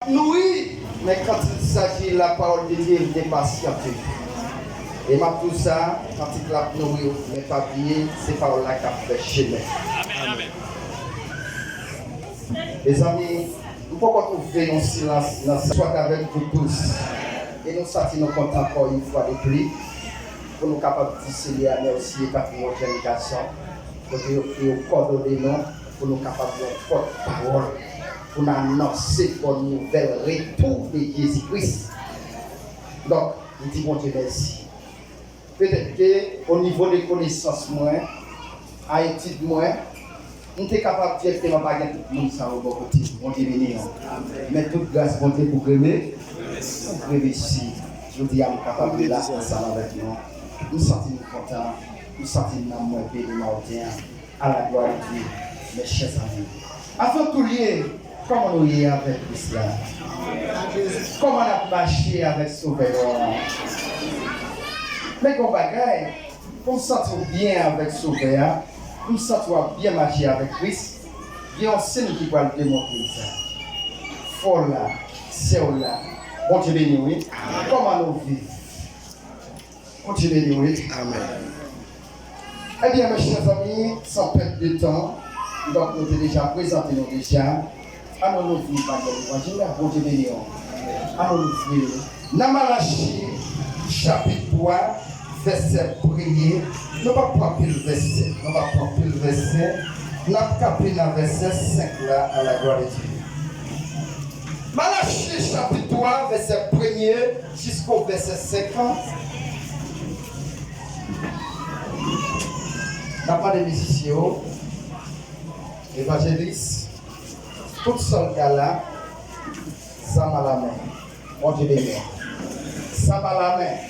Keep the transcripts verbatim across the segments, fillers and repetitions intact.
Nouri, men quand il s'agit la parole de Dieu, il est patient. E m ap di w sa, kantik la ap nouri w, men pa bliye, se pawòl la k ap fè chemen. Amèn. Mezanmi, m poko twouve yon silans nan sa. Soit avec vous tous. E nou santi nou kontan encore une fois de plus pou nou kapab di Senyè a mèsi e pa pou yon jèn gason kote yo, yo kòdone nou pou nou kapab yon pòt pawòl pou n anonse bòn nouvèl retou de Jezi Kris. Donk, m di Bondye mèsi. Petèt ke o nivo de konesans mwen, a etid mwen, m te kapab direkteman pa gen tout moun sa yo bò kote m. Bondye beni nou. Men tout gras Bondye pou greme, pou greme si. Jodi a m kapab la ansanm avèk nou. M santi m kontan, m santi nanm mwen beni maten an. À la gloire de Dieu, mes chers amis. Avan tou lye, kòman nou ye avèk Kris la? Kòman n ap mache avèk Sovè a? Men gon bagay, pou m santi w byen avèk Sovè a, m santi w ap byen mache avèk Kris, gen yon siy ki pral demontre w sa. Frè w la, sè w la, Bondye beni w, wi. Kòman nou viv? Bondye beni w, wi. Amèn. Ebyen, mes chers amis, sans perte de temps, donk nou te deja prezante nou deja. Ann nou louvri Bib Levanjil la, Bondye beni w. Ann nou louvri l. Nan Malachi, chapit twa, vèsè premye, nou p ap pran pil vèsè, nou p ap pran pil vèsè, n ap kanpe nan vèsè senk la, à la gloire de Dieu. Malachi, chapit twa, vèsè premye, jisko vèsè senk. N ap mande mizisyen yo, evanjelis, tout sòlda la, zam alamen. Bondye beni w. Zam alamen.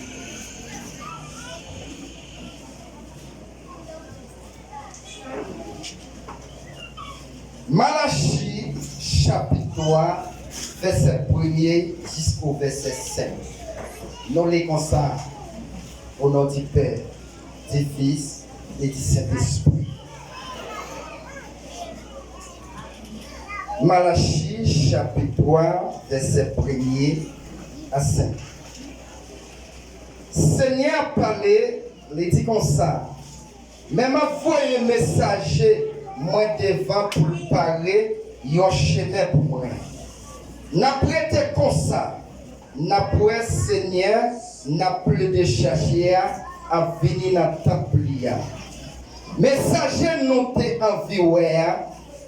Malachi, chapit twa, vèsè premye jisko vèsè senk. Nou li konsa, au nom du Père, du Fils et du Saint-Esprit. Malachi, chapit twa, vèsè premye a senk. Senyè a pale, li di konsa, Men m ap voye mesaje mwen devan pou l pare yon chemen pou mwen. N ap rete konsa, n ap wè Senyè, n ap plede chache a, ap vini nan tanp li a. Mesaje nou te anvi wè a,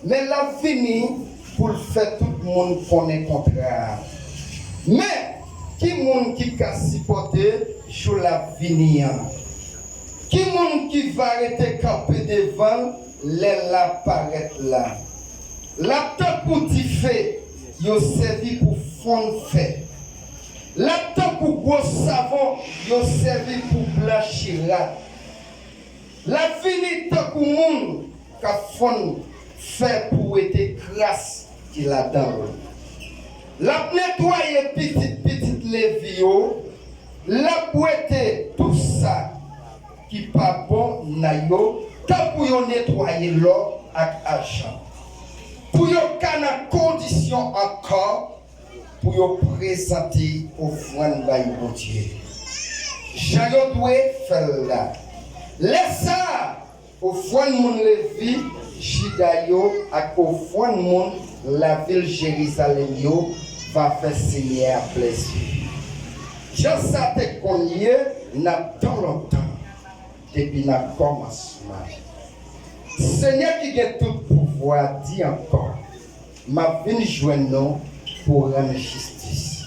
men l ap vini pou l fè tout moun konnen kontrè a. Men, ki moun ki ka sipòte jou l ap vini an? Ki moun ki va rete kanpe devan l lè l ap parèt la? L ap tankou dife yo sèvi pou fonn fè. L ap tankou gwo savon yo sèvi pou blanchi rad. L ap vini tankou moun k ap fonn fè pou wete kras ki ladan l. L ap netwaye pitit pitit Levi yo, l ap wete tou sa ki pa bon nan yo, tankou yo netwaye lò ak ajan, pou yo ka nan kondisyon ankò pou yo prezante ofrann bay Bondye, jan yo dwe fè l la. Lè sa a, ofrann moun Levi, Jida yo ak ofrann moun lavil Jerizalèm yo va fè Senyè a plezi. Jan sa te konn ye nan tan lontan, depi nan kòmansman. Senyè ki gen tout pouvwa di ankò, M ap vin jwenn nou pou rann jistis.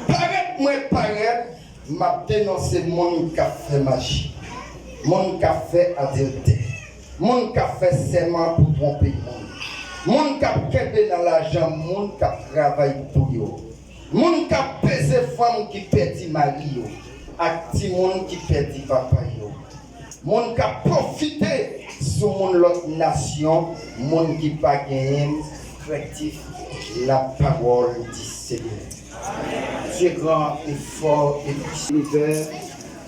Parèt mwen parèt, m ap denonse moun k ap fè maji, moun k ap fè adiltè, moun k ap fè sèman pou twonpe moun, moun k ap kenbe nan lajan moun k ap travay pou yo, moun k ap peze fanm ki pèdi mari yo ak timoun ki pèdi papa yo, moun k ap pwofite sou moun lòt nasyon, moun ki pa genyen krentif, lapawòl di Senyè. Dieu grand et fort et puissant, l'univers,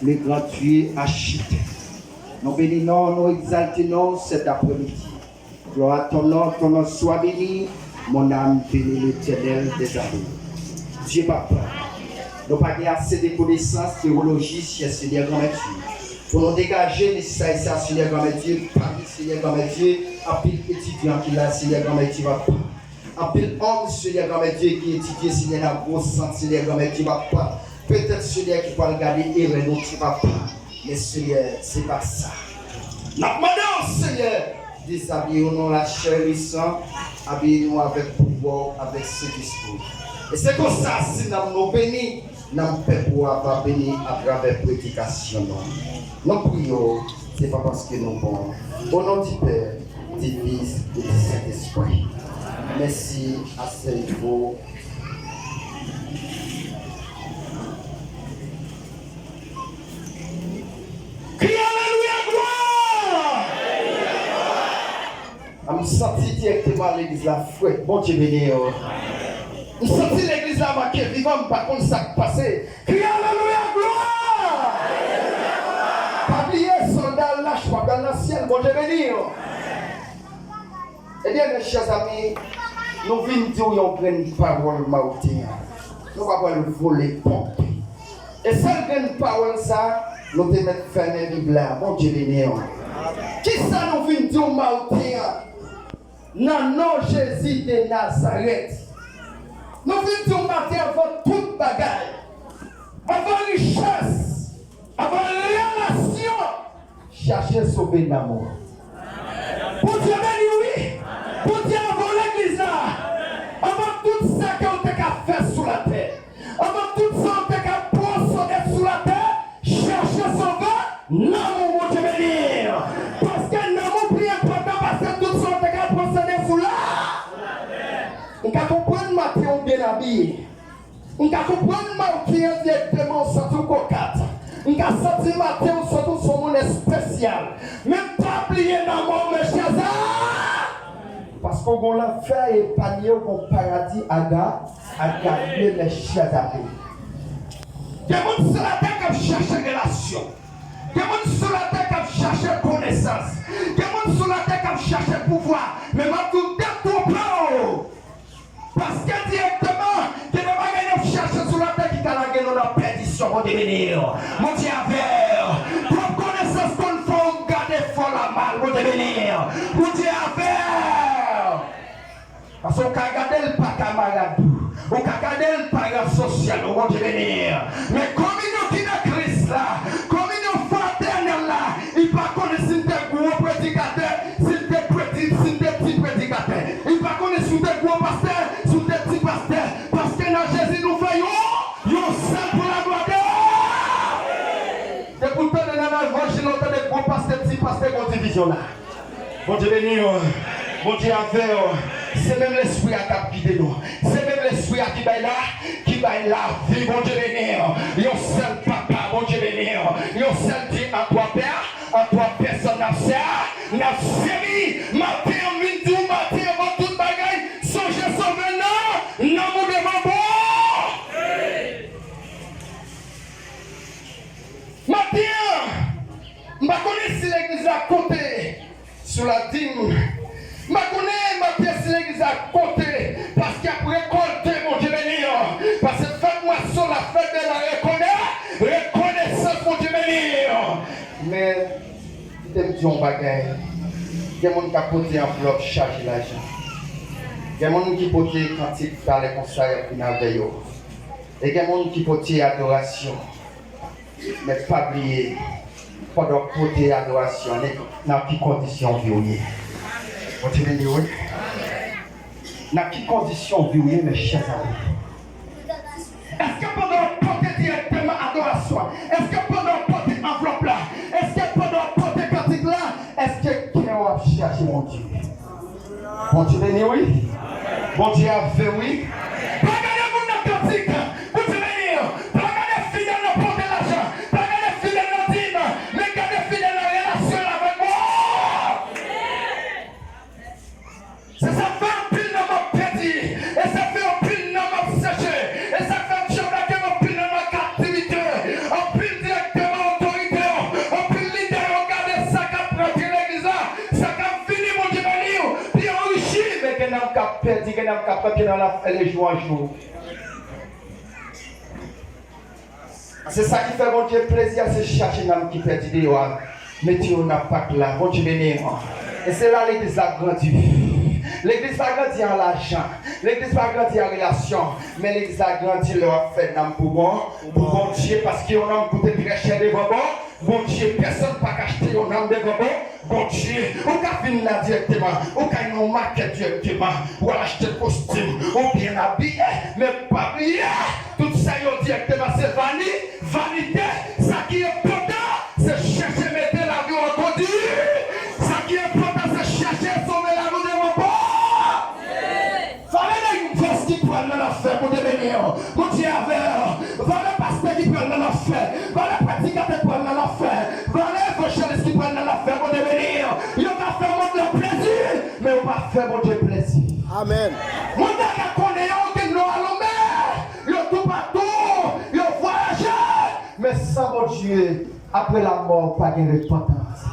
le grand Dieu architecte. Nou beni non, nou egzalte non cet après-midi. Gloire à ton nom, ton nom soit béni. Mon âme bénit l'Éternel des armées. Dye papa, nou pa gen ase de konesans, tewoloji, chè Senyè Granmèt Dye, pou nou degaje mesaj sa, Senyè Granmèt Dye, pami Senyè Granmèt Dye, anpil etidyan ki la, Senyè Granmèt Dye papa. Anpil òm, Senyè Granmèt Dye, ki etidye, Senyè, nan gwo sant, Senyè Granmèt Dye papa. Petèt, Senyè, ki pral gade erè nou, Dye papa. Men, Senyè, se pa sa. N ap mande w, Senyè, dezabiye nou nan lachè e lesan, abiye nou avèk pouvwa w, avèk Sentespri w. E se konsa, si nanm nou beni, nanm pèp ou a va beni atravè predikasyon nou. Nou priye w, se pa paske nou bon. O non di Pè, di Fis e di Sentespri. Mèsi, asèy vou. Kriye alelouya, glwa! M santi dirèkteman legliz la frèt. Bondye beni yo. M santi legliz la manke vivan, m pa konn sa k pase. Kriye alelouya, glwa! Pa bliye, sòlda lach, w ap al nan syèl. Bondye beni yo. Ebyen, mes chers amis, nou vin di w yon grenn pawòl maten an. Nou pa pral vole ponpe. E sèl grenn pawòl sa, nou te mèt fèmen Bib la. Bondye beni w. Kisa nou vin di w maten an? Nan non Jezi de Nazarèt. Nou vin di w maten an, anvan tout bagay, anvan richès, anvan relasyon, chache sove nanm ou. Bondye beni w, wi. Bondye anvan w legliz la. Anvan tout sa ke w te ka fè sou latè. Anvan tout sa w te ka posede sou latè, chache sove nanm ou, Bondye beni. Paske nanm ou pi enpòtan pase tout sa w te ka posede sou la. M ka konprann maten w byen abiye. M ka konprann maten an dirèkteman w santi w kokat. M ka santi maten w santi w se yon moun espesyal. Men pa bliye nan mò w, mes chers amis. Paske w gon lanfè epanye, w gon paradi aga, aganye, mes chers amis. Gen moun sou latè k ap chache relasyon. Gen moun sou latè k ap chache konesans. Gen moun sou latè k ap chache pouvwa. Men m ap di w, detwonpe w. Paske dirèkteman, gen de bagay n ap chache sou latè ki ka lage nou nan pèdisyon. Bondye beni w. Bondye avè w. Twòp konesans konn fè w gade fò la mal. Bondye beni w. Bondye avè w. Paske w ka gade l pa kamarad ou. Ou ka gade l pa rad sosyal ou. Bondye beni w. Men kominyon ki nan Kris la, kominyon fratènèl la, li pa konnen si n te gwo predikatè, si n te predi-, si n te ti predikatè. Li pa konnen si w te gwo pastè, si w te ti pastè. Paske nan Jezi nou fè yon, yon sèl pou laglwa de Dye. Depi w tande nan levanjil, w tande gwo pastè, ti pastè, gon divizyon la. Bondye beni w. Bondye avè w. Se menm Lespri a k ap gide nou. Se menm Lespri a ki bay la, ki bay lavi. Bondye beni w. Yon sèl Papa, Bondye beni w. Yon sèl Dye an twa pè, an twa pèsòn n ap sè, n ap sèvi. Maten an, m vin di w maten an, anvan tout bagay, sonje sove nanm, nanm ou devan bon. Maten an, m pa konnen si legliz la konte sou ladim. M pa konnen maten an si legliz la konte, paske y ap rekòlte, Bondye beni yo. Paske fèt mwason la, fèt de la rekonè-, rekonesans, Bondye beni yo. Men, kite m di yon bagay. Gen moun k ap pote anvlòp chaje lajan. Gen moun ki pote kantik talè konsa, y ap vin avè yo. E gen moun ki pote adorasyon. Men pa bliye, pandan w pote adorasyon an, nan ki kondisyon vi w ye? Bondye beni w, wi. Nan ki kondisyon vi w ye, mes chers amis? Èske pandan w pote dirèkteman adorasyon an, èske pandan w pote anvlòp la, èske pandan w pote kantik la, èske kè w ap chache Bondye? Bondye beni w, wi. Bondye avè w, wi. Pa gade moun nan kantik. Bondye beni w. Pa gade fidèl nan pote lajan. Pa gade fidèl nan dim. Men gade fidèl nan relasyon l avèk Bondye. Se sa k fè anpil nanm ap pèdi. E sa k fè anpil nanm ap seche. E sa k fè Dye blake anpil nanm nan kaptivite. Anpil direktè nan otorite yo. Anpil lidè yo gade sa k ap rantre legliz la. Sa k ap vini, Bondye beni w, pi anrichi, men gen nanm k ap pèdi, gen Nanm k ap rantre nan lafè de jou an jou. Se sa ki fè Bondye plezi a, se chache nanm ki pèdi deyò a, mete yo nan pak la. Bondye beni w. E se la legliz la grandi. Legliz pa grandi an lajan. Legliz pa grandi an relasyon. Men legliz la grandi lè w ap fè nanm pou bon, pou Bondye, paske yon nanm koute trè chè devan bon Bondye. Pèsonn pa ka achte yon nanm devan bon Bondye. Ou ka vin la dirèkteman, ou ka nan yon makèt dirèkteman, ou al achte kostim, ou byen abiye, men pa bliye, tout sa yo dirèkteman se vani, vanite. Sa ki enpòtan, se chèche mete lavi w an kondisyon. Sa ki enpòtan, se chèche sove lavi w devan bon. Valè nèg vès ki pral nan lafè, Bondye beni w. Bondye avè w. Valè pastè ki pral nan lafè. Valè predikatè ki pral nan lafè. Valè evanjelis ki pral nan lafè, Bondye beni w. Yo ka fè mond lan plezi, men yo pa fè Bondye plezi. Amèn. Mond lan ka konnen yo, yo gen non a lonmen. Yo toupatou, yo vwayaje. Men san Bondye, apre lanmò, pa gen repantans.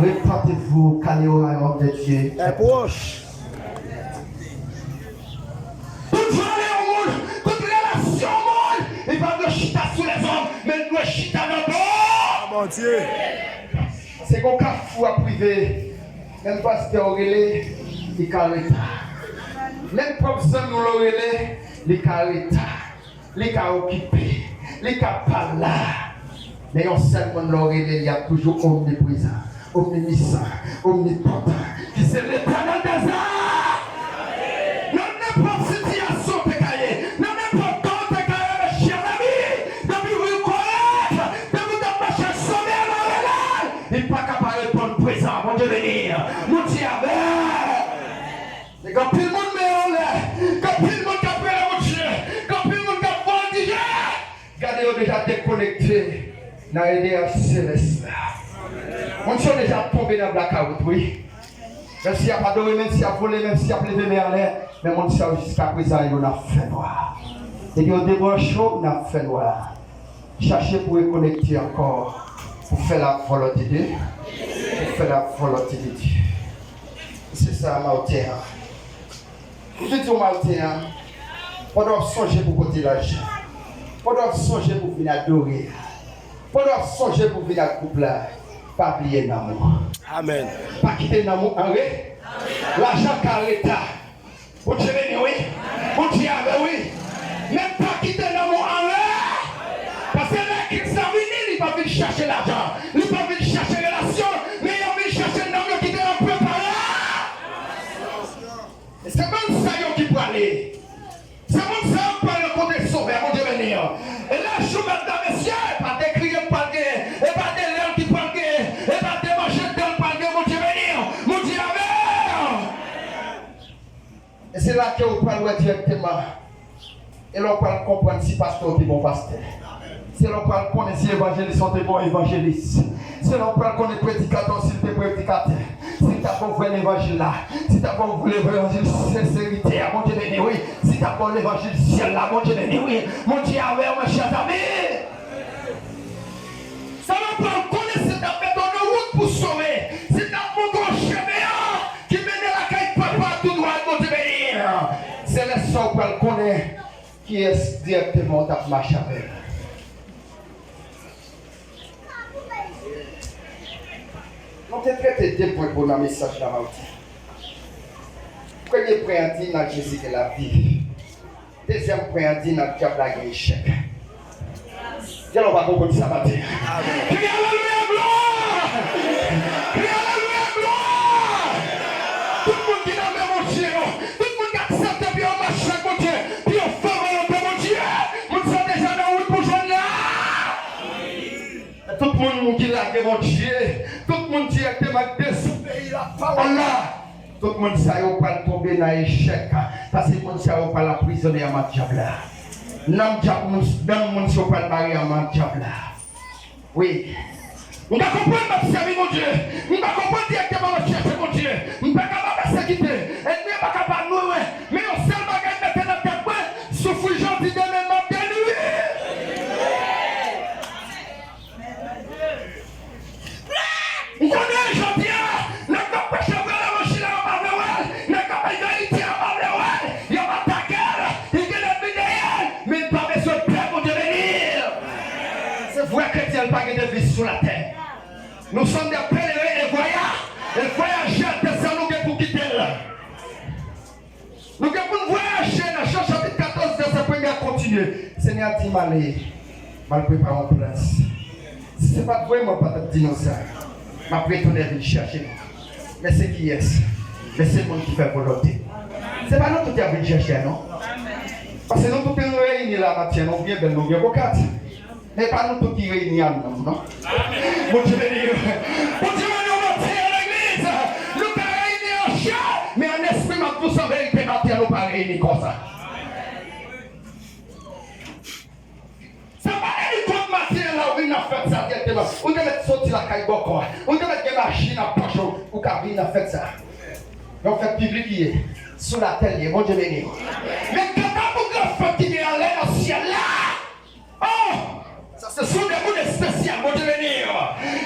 Repentez-vous, car le royaume de Dieu est proche. Tout valè yon moun, tout relasyon yon moun, li pa dwe chita sou lèzòm, men li dwe chita nan bon Bondye. Se kon kafou ap rive, menm pastè w rele, li ka reta. Menm pwòp zanmi w rele, li ka reta. Li ka okipe, li ka pa la. Men yon sèl moun lè w rele l, y ap toujou omniprezan, omnivisan, omnipotan, ki se Letènèl dèzè. Nan nenpòt sitiyasyon w te ka ye, nan nenpòt tan w te ka ye, mechè zanmi, depi w vin kòrèk, depi w t ap mache ak Sovè a nan rele l, li pa ka pa reponn prezan. Bondye beni, Bondye avè. Se gen anpil moun men yo anlè. Gen anpil moun k ap rele Bondye. Gen anpil moun k ap vòltije. Gade yo deja dekonekte nan ideyal selès la. Moun sa yo deja tonbe nan blakawout, wi. Menm si y ap adore, menm si y ap vole, menm si y ap leve men anlè, men moun sa yo jiskaprezan yo nan fènwa. Depi yo debranche w nan fènwa. Chache pou rekonekte ankò, pou fè la volonté de, pou fè la volonté de Dieu. Se sa maten an. M te di w maten an, pandan w ap sonje pou pote lajan, pandan w ap sonje pou vin adore, pandan w ap sonje pou vin ak gwoup la, pa bliye nanm ou. Amèn. Pa kite nanm ou anre. Lajan ka reta. Bondye beni w, wi. Bondye avè w, wi. Men pa kite nanm ou anlè. Paske lè Kris la vini, li pa vin chache lajan. Li pa vin chache relasyon. Men yo vin chache nanm yo ki te nan preparasyon. E se moun sa yo ki prale. Se moun sa yo k pral rankontre Sovè a, Bondye beni yo. E lè jou mèt la, mesye, e pa de kriye k pral genyen. E pa de lè l ki pral genyen. E pa de manje dan l pral genyen, Bondye beni yo. Bondye avè yo. E se la ke ou pral wè dirèkteman. E la ou pral konprann si pastè ou te bon pastè. Se la ou pral konnen si evanjelis ou te bon evanjelis. Se la ou pral konnen predikatè ou si l te predikatè. Si l t ap ba w vrè levanjil la. Si l t ap ba w levanjil senserite a. Bondye beni, wi. Si l t ap ba w levanjil syèl la. Bondye beni, wi. Bondye avè w, mechè zanmi. Se la ou pral konnen si l t ap mete w nan wout pou sove. Si l t ap montre w chemen an. Ki mennen lakay Papa toudwat, Bondye beni. Se lè sa ou pral konnen kiyès dirèkteman ou t ap mache avè l. Nou te trete de pwen pou nan mesaj la, Mawti. Premye pwen an di nan Jezi gen lavi. Dezyèm pwen an di nan dyab la gen echèk. Gen lè w pa konprann sa maten an. Kri alelouya, glwa! Kri alelouya, glwa! Tout moun ki nan men Bondye yo, tout moun ki aksepte pou yo mache ak Bondye, pou yo fè volonte Bondye, moun sa deja nan wout pou jwenn la. Tout moun ki lage Bondye, tout moun dirèkteman k dezobeyi lapawòl la, tout moun sa yo pral tonbe nan echèk, paske moun sa yo pral anprizonnen anba dyab la. Nanm dyab moun, nanm moun sa yo pral mare anba dyab la. Wi. M ka konprann m ap sèvi Bondye. M ka konprann dirèkteman m ap chèche Bondye. M pa ka pa pèsekite. Ènmi an pa ka pa nwi mwen. Men yon sèl bagay m mete nan tèt mwen, soufri jodi, demen m ap geri. M konnen jodi a, nèg k ap preche vrè levanjil la, yo pa vle wè l. Nèg k ap bay verite a, yo pa vle wè l. Y L pa gen deviz sou latè. Nous sommes des pèlerins et voyageurs. E vwayaje atè sa nou gen pou kite l. Nou gen pou n vwayaje nan Jan chapit katòz vèsè premye a kontinye. Senyè a di m ale, m al prepare yon plas. Si se pa t vre, mwen pa t ap di nou sa. M ap retounen vin chèche nou. Men se kiyès? Men se moun ki fè volonte. Se pa nou tout y ap vin chèche a, non. Paske nou tout nou reyini la maten, nou byen bèl, nou byen kokat. Men pa nou tout ki reyini an nanm, non. Bondye beni nou. Bondye beni nou, maten an, legliz. Nou pa reyini an chè, men an espri, m ap di w san verite, maten an, nou pa reyini konsa. Sa pa vle di tout maten an la, ou vin nan fèt sa dirèkteman. Ou te mèt soti lakay bòkò a. Ou te mèt gen machin nan pòch ou, ou ka vin nan fèt sa. Yon fèt piblik li ye. Sou latè l ye. Bondye beni w. Men kanta pou gran fèt ki gen anlè nan syèl la, oh! Sa se sou de moun espesyal, Bondye beni yo.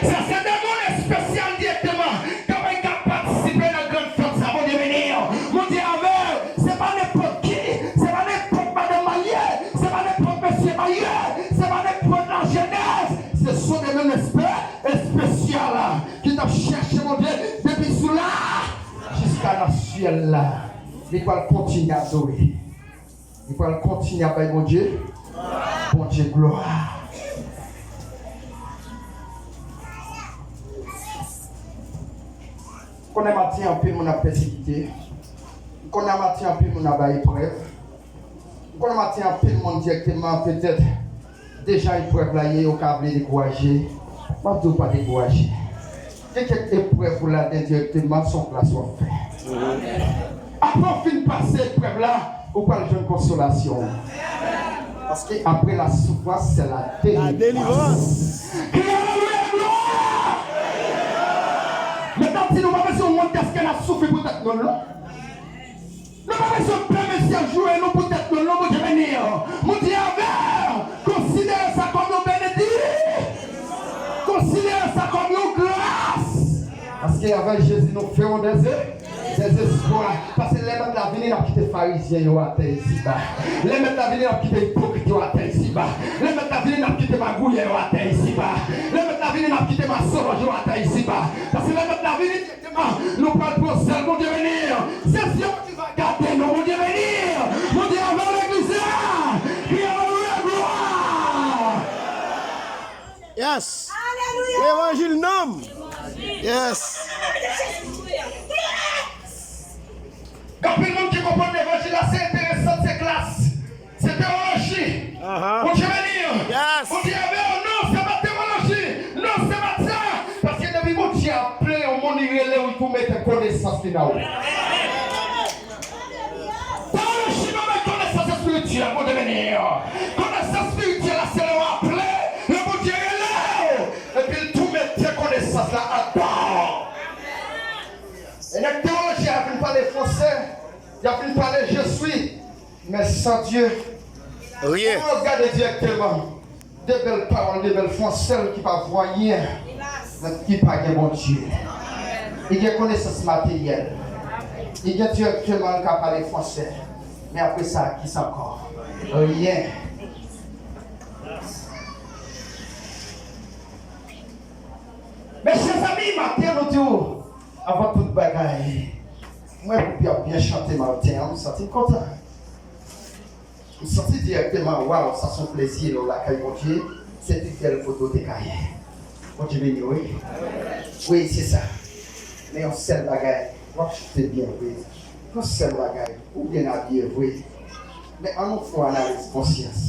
Sa se de moun espesyal dirèkteman k ap, k ap patisipe nan grann fèt sa, Bondye beni yo. Bondye avè w, se pa nenpòt ki, se pa nenpòt madanm marye, se pa nenpòt mesye marye, se pa nenpòt lajenès. Se sou de moun espe-, espesyal la ki t ap chèche Bondye depi sou la jiska nan syèl la. Li pral kontinye adore. Li pral kontinye ap bay Bondye, Bondye glwa. M konnen maten anpil moun ap pèsekite. M konnen maten anpil moun ap bay eprèv. M konnen maten anpil moun dirèkteman petèt deja eprèv la ye, yo ka vle dekouraje. M ap di w pa dekouraje. Gen kèk eprèv ou ladan dirèkteman, se yon plas w ap fè. Apre w fin pase eprèv la, ou pral jwenn konsolasyon. Paske après la souffrance, c'est la délivrance. La délivrance. Kriye alelouya, glwa! Medam, si nou pa bezwen wont dèske n ap soufri pou tèt nou, non. Nou pa bezwen pè mesye joure nou pou tèt nou, non, Bondye beni yo. Bondye avè w. Konsidere sa kòm yon benedi-, konsidere sa kòm yon gras. Paske avèk Jezi, nou fè yon dèze-, dèzespwa. Paske lè mèt la vini, n ap kite farizyen yo atè isiba. Lè mèt la vini, n ap kite ipokrit yo atè isiba. Lè mèt la vini, n ap kite magouyè yo atè isiba. Lè mèt la vini, n ap kite masonlòj yo atè isiba. Paske lè mèt la vini, nou pral pran sèl Bondye beni. Se zye w ki va gade nou, Bondye beni. Bondye avè w, legliz la. Kriye alelouya, glwa. Yes. Levanjil nanm. Yes. Gen anpil moun ki konprann levanjil la, se enteresan, se klas. Se tewoloji. Aha. Bondye beni yo. Yes. Bondye avè w. Non, se pa tewoloji. Non, se pa sa. Paske depi Bondye ap plen yon moun, li rele w, li tou mete konesans li nan ou. Tewoloji pa bay konesans espirityèl, Bondye beni yo. Konesans espirityèl la, se lè w ap plen, lè Bondye rele w, epi l tou mete konesans la anndan w. E nèg tewoloji a vin pale fransè, y ap vin pale je suis. Men san Dye, rien. Ou gade dirèkteman de bèl pawòl, de bèl fransè ki pa vo anyen, men ki pa gen Bondye. Li gen konesans materyèl. Li gen dirèkteman, li ka pale fransè. Men apre sa, kisa ankò? Rien. Mezanmi, maten nou di w, avan tout bagay, mwen gwoup yo ap byen chante maten an, m santi m kontan. M santi dirèkteman, waw, sa se yon plezi lè w lakay Bondye, se pi bèl kote w te ka ye. Bondye beni w, wi. Wi, se sa. Men yon sèl bagay, w ap chante byen vre. Yon sèl bagay, ou byen abiye vre. Men ann nou fè yon analiz konsyans.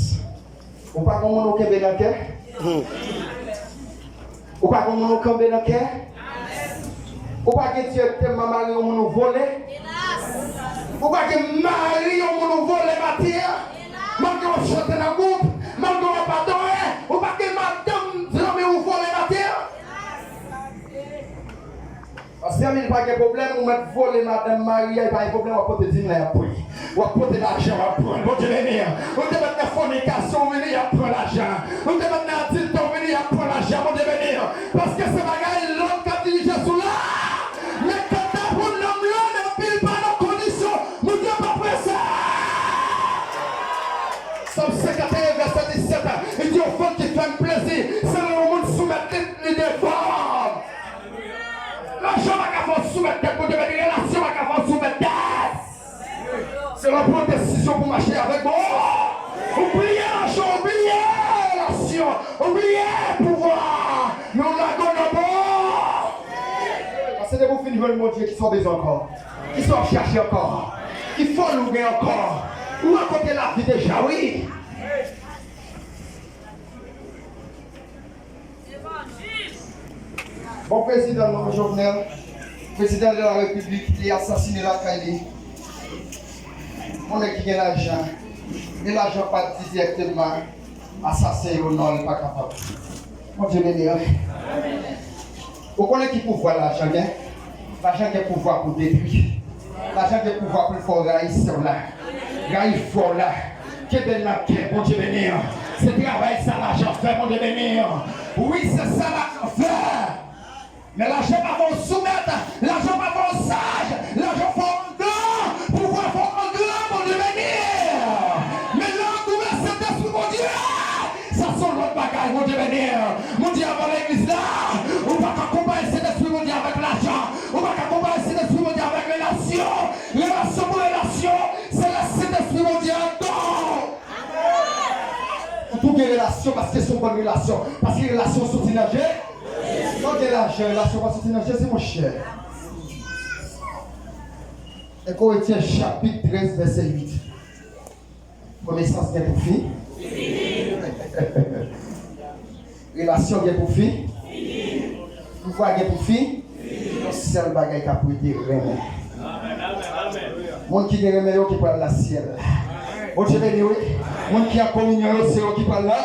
Ou pa gen moun ou kenbe nan kè? Hmm. Ou pa gen moun ou kenbe nan kè? Ou pa gen dirèkteman mari yon moun ou vole? Ou pa gen mari yon moun ou vole maten an? Malgre w ap chante nan gwoup, malgre w ap adore, ou pa gen madanm zanmi ou vole maten an? Paske zanmi l pa gen pwoblèm, ou mèt vole madanm mari a, li pa gen pwoblèm, w ap pote dim la, y ap pran. W ap pote lajan, w ap pran. Bondye beni. Ou te mèt nan fònikasyon, w vini, y ap pran lajan. Ou te mèt nan adiltè, w vini, y ap pran lajan. Bondye beni. Paske se bagay lòm k ap dirije sou la. Men kanta pou nanm lan, depi l pa nan kondisyon, Bondye pa prese. Sòm senkanteyen, vèsè disèt, li di, yon fanm ki fè m plezi, se lè yon moun Pou mache avèk bon. Ou bliye lajan, ou bliye relasyon, ou bliye pouvwa, men ou lage w nan bon. Paske depi w fin jwenn Bondye, kisa w bezwen ankò? Kisa w ap chache ankò? Ki foli w gen ankò? Ou akote lavi deja, wi. Bon, prezidan nou, Jovenel, prezidan de la repiblik, li asasine lakay li. Yon nèg ki gen lajan, men lajan pa di dirèkteman asasen yo non, li pa kapab. Bondye beni w. Ou konnen ki pouvwa lajan gen? Lajan gen pouvwa pou detwi. Lajan gen pouvwa pou l fè w rayi sè w la, rayi frè w la. Kenbe l nan kè, Bondye beni w. Se travay sa lajan fè, Bondye beni w. Wi, se sa lajan fè. Men lajan pa fè w soumèt, lajan pa fè w saj, lajan fè w angran, pouvwa fè w angran, Bondye beni w. Men lè w antoure Sentespri Bondye, sa se yon lòt bagay, Bondye beni w. Bondye avè w legliz la, ou pa ka konpare Sentespri Bondye avèk lajan, ou pa ka konpare Sentespri Bondye avèk relasyon, relasyon pou relasyon, se lè Sentespri Bondye adan w. Ou tou gen relasyon paske se yon bòn relasyon. Paske relasyon soti nan Je-, lè w gen lajan, relasyon pa soti nan Jezi, monchè. En Korentyen chapit trèz, vèsè uit. Konesans gen pou fin. Relasyon gen pou fin. Pouvwa gen pou fin. Yon sèl bagay k ap rete, renmen. Moun ki gen renmen yo ki pral nan syèl. Bondye beni, wi. Moun ki an kominyon yo, se yo ki pral nan.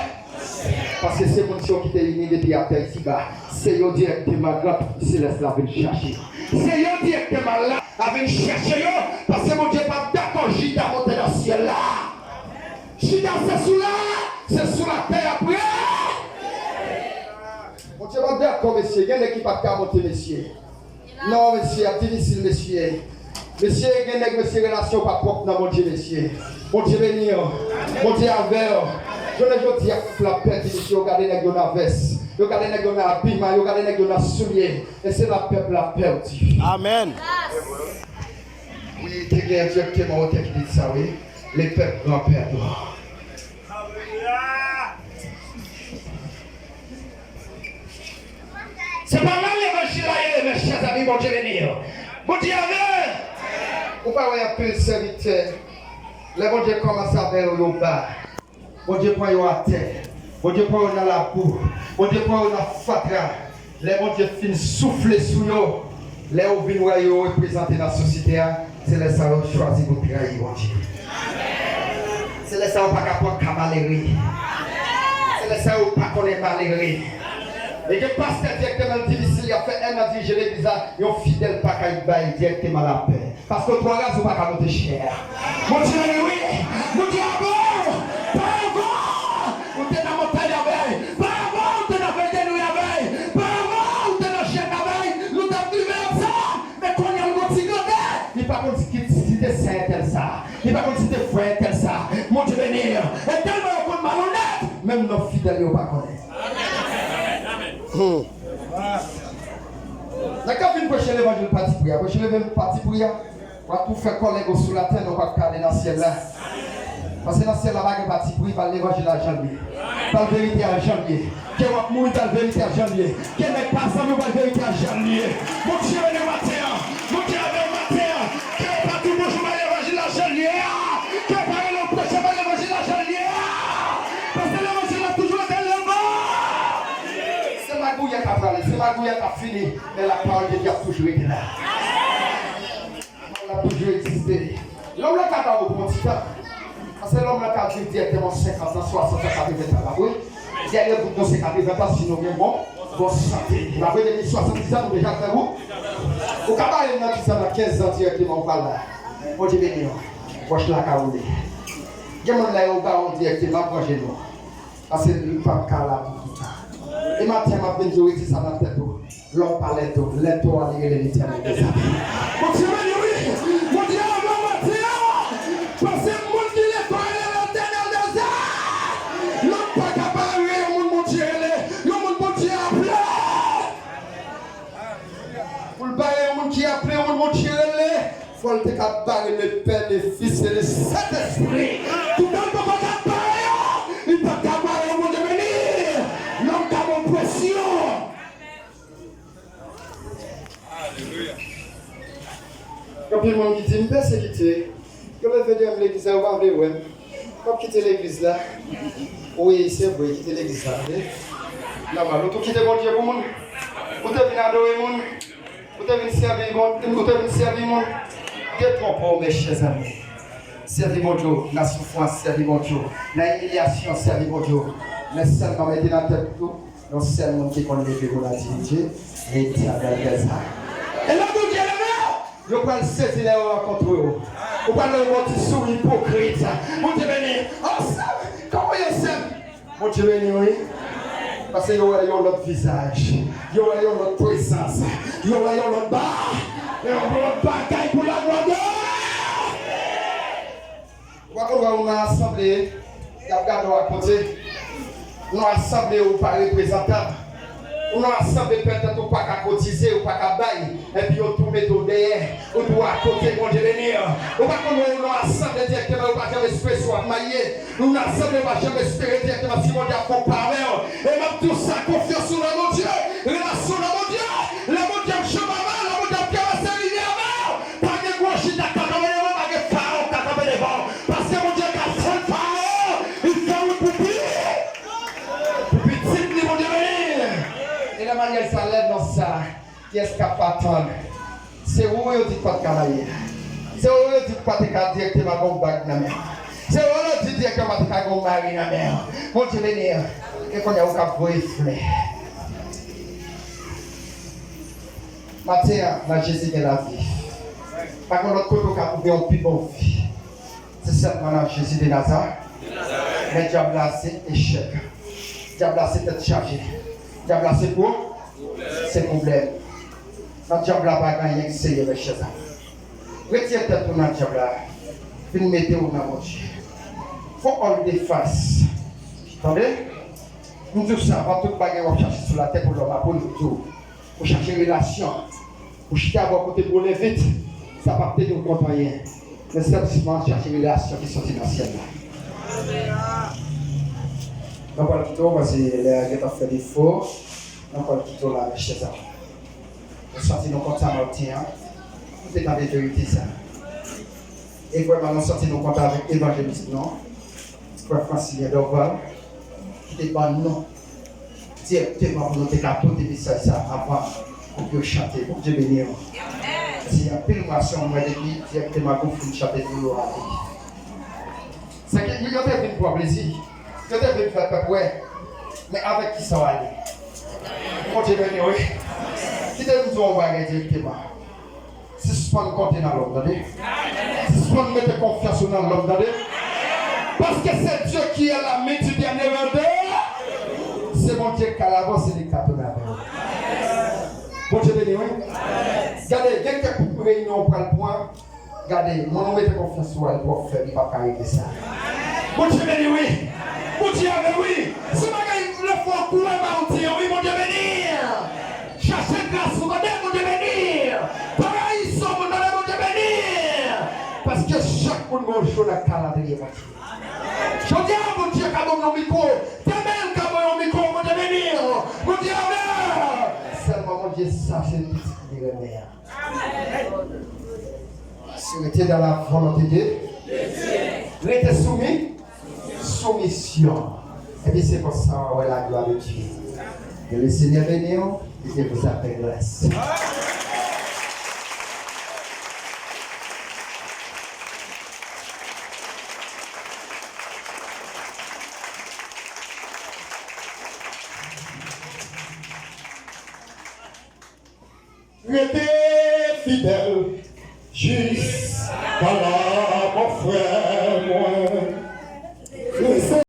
Paske se moun sa yo ki te ini depi atè isi ba. Se yo dirèkteman Gran Prens Selès la vin chache. Se yo dirèkteman la, la vin chache yo. Paske Bondye p ap dakò Jida monte nan syèl la. Jida se sou la, se sou latè apre. Bondye p ap dakò, mesye. Gen nèg ki p ap ka monte, mesye. Non, mesye, ap difisil, mesye. Mesye, gen nèg, mesye, relasyon pa pwòp nan Bondye, mesye. Bondye beni w. Bondye avè w. Jounen jodi a, pèp la pèdi, mesye, yo gade nèg yo nan vès. Yo gade nèg yo nan abiman, yo gade nèg yo nan soulye. E se la pèp la pèdi. Amèn. Wi, te gen dirèkteman otè ki te di sa, wi. Le pèp gran pèdwa. Se pa mal levanjil la ye, mes chers amis, Bondye beni yo. Bondye avè. Ou pa wè anpil sèvitè, lè Bondye kòmanse avè yo, yo ba. Bondye pran yo atè. Bondye pran yo nan labou. Bondye pran yo nan fatra. Lè Bondye fin soufle sou yo, lè ou vin wè yo reprezante nan sosyete a, se lè sa yo chwazi pou trayi Bondye. Se lè sa yo pa ka pran ka malere. Se lè sa yo pa konnen malere. E gen pastè dirèkteman l difisil, y ap fè enn an dirije legliz la, yon fidèl pa ka bay dirèkteman lapè. Paske w twò raz, ou pa ka monte chè a. Bondye beni wi. Bondye avè w. Paravan, ou te nan montay avè l. Paravan, ou te nan fèy de nwi avè l. Paravan, ou te nan jèn avè l. Nou t ap viv ansanm. Men kounye a, l gon ti grandè. Li pa konn si, si te sè entèl sa. Li pa konn si te frè entèl sa. Bondye beni. E tèlman yo konn malonèt, menm non fidèl yo pa konnen. Hmm. Nèg k ap vin preche levanjil patipri a, preche levanjil patipri a, w ap tou fè kòlèg ou sou latè, men w p ap ka ale nan syèl la. Paske nan syèl la pa gen patipri, ba l levanjil la jan l ye. Ba l verite a jan l ye. Ke w ap mouri, ba l verite a jan l ye. Ke nèg pa zanmi w, ba l verite a jan l ye. Bondye beni w maten an. Bondye avè w maten an. Ke yo pa di w bonjou, ba levanjil la jan l ye a. Ke yo pa rele w preche, ba levanjil la jan l ye a. Paske levanjil la toujou rete levan. Se magouyè k ap prale, se magouyè k ap fini, men lapawòl de Dye ap toujou rete la. Lapawòl la toujou egziste. Lòm la ka ba w bon ti tan. Paske lòm la ka viv dirèkteman senkant an, swasant an, katreven tan la, wi. Dènye bout nou se katreven tan, si nou gen bon, bon sante. Apre depi swasanndiz an, nou deja fè wout. Ou ka ba youn nan dis an, nan kenz an dirèkteman, ou pa la. Bondye beni w. Wòch la ka woule. Gen moun la, yo ba w dirèkteman, pran jenou. Paske li p ap ka la pou toutan. E maten, m ap vin di w, rete sa nan tèt ou. Lòm pa lèto, lèto a li rele Letènèl dèzame. Bondye beni wi, Bondye avè w maten an. Paske moun ki lèto a rele Letènèl dèzame. Lòm pa ka bare yon moun Bondye rele, yon moun Bondye aple. Pou l bare yon moun ki aple, yon moun Bondye rele. Fò L te ka bare le Pè, le Fis e le Sentespri. Toutan l poko ka bare yo, li pa ka bare yo, Bondye beni. Lòm ka ba w presyon. Anpil moun ki di m pèsekite, yo leve dèyè m legliz la, yo pa vle wè m. M ap kite legliz la. Wi, se vre, kite legliz la, tande. Nòmal, ou tou kite Bondye pou moun. Ou te vin adore moun. Ou te vin sèvi moun. Ou te vin sèvi moun. Detwonpe w, mes chers amis. Sèvi Bondye nan soufrans, sèvi Bondye nan imilyasyon, sèvi Bondye. Men sèlman mete nan tèt ou, yon sèl moun ki konn leve pou l dirije, Letènèl dèzame. E lè Bondye leve, yo pral sezi lè yo rankontre w. Ou pral wè yon ti souri ipokrit. Bondye beni. Oh, sè m, kòman w ye, sè m? Bondye beni w, wi. Paske yo wè yon lòt vizaj. Yo wè yon lòt prezans. Yo wè yon lòt ba-, yon lòt bagay pou laglwa de Dye. Ou pa konn wè ou nan asanble, y ap gade w akote. Ou nan asanble, ou pa reprezantab. Ou nan asanble, petèt ou pa ka kotize, ou pa ka bay. Epi yo tou mete w dèyè. Ou tou akote, Bondye beni w. Ou pa konn wè ou nan asanble dirèkteman, yo pa janm espesyal w ap maye. Ou nan asanble, yo pa janm espere dirèkteman si Bondye ap fè w pa wè w. E m ap di w sa, konfyans ou nan Bondye, relasyon nan Bondye, lè Bondye ap janm avè w, lè Bondye ap travèse limyè avè w, pa gen gwo chita k ka kanpe devan w, pa gen farawon k ka kanpe devan w. Paske Bondye ka fè l farawon, li fè wout pou pi, pou pitit li, Bondye beni. E nan maryaj sa, lè nonm sa, kiyès k ap atann? Se ou yo di k pa t ka marye. Se ou yo di k pa te ka dirèkteman gen yon bag nan men w. Se ou yo di dirèkteman pa te ka gen yon mari nan men w. Bondye beni w. E kounye a ou k ap voye flè. Maten an, nan Jezi gen lavi. Pa gen lòt kote ou ka twouve yon pi bon vi. Se sèlman nan Jezi de Nazarèt. Men dyab la se echèk. Dyab la se tèt chaje. Dyab la se gwo, se pwoblèm. Nan dyab la pa gen anyen ki serye, mes chers amis. Retire tèt ou nan dyab la. Vin mete w nan Bondye. Fò all the fast. Tande? M di w sa, avan tout bagay w ap chache sou latè pou lòm apre l, m di w. Ou chache relasyon. Ou chita bò kote gwo levit. Sa p ap ede w kont anyen. Men sèlman chache relasyon ki soti nan syèl la. N ap pral kite w, paske lè a gentan fè defo. N ap pral kite w la, mes chers amis. Nou santi nou kont Samaritan an. Nou te tande verite sa. E vrèman, nou santi nou kont avèk evanjelis nou, frè Francilien Dorval, ki te ban nou dirèkteman pou nou te ka pote mesaj sa avan gwoup yo chante. Bondye beni w. Se anpil mwa, se yon mwa depi dirèkteman gwoup fin chante pou yo ale. Se ke yo te vin pran plezi. Yo te vin fè pèp wè. Men avèk kisa w ale? Bondye beni w, wi. Kite m di w yon bagay dirèkteman. Sispann konte nan lòm, tande. Sispann mete konfyans ou nan lòm, tande. Parce que c'est Dieu qui est l'ami du bien-aimé de. Se Bondye k al avan w, se li k ka tounen avè w. Bondye beni w, wi. Gade, gen kèk reyinyon ou pral pran. Gade, moun ou mete konfyans ou a, li twò fèb, li p ap ka regle sa. Bondye beni w, wi. Bondye avè w, wi. Se bagay lè fò w kwè ba w di yo, wi, Bondye beni. Chache gras ou, tande, Bondye beni. Pa rayi sa w, tande, Bondye beni. Paske chak moun gen yon jou nan kalandriye Bondye. Jodi a, Bondye ka ban m yon mikwo. Demen, l ka ban yon mikwo, Bondye beni. Bondye avè w. Sèlman Bondye sa, se pitit li renmen an. Rete dans la volonté de Dieu. Rete soumi. Soumisyon. Epi se konsa w a wè la gloire de Dieu. Que le Seigneur bénisse et que vous a fait grâce. Rete fidèl jiska la, mon frè mwen.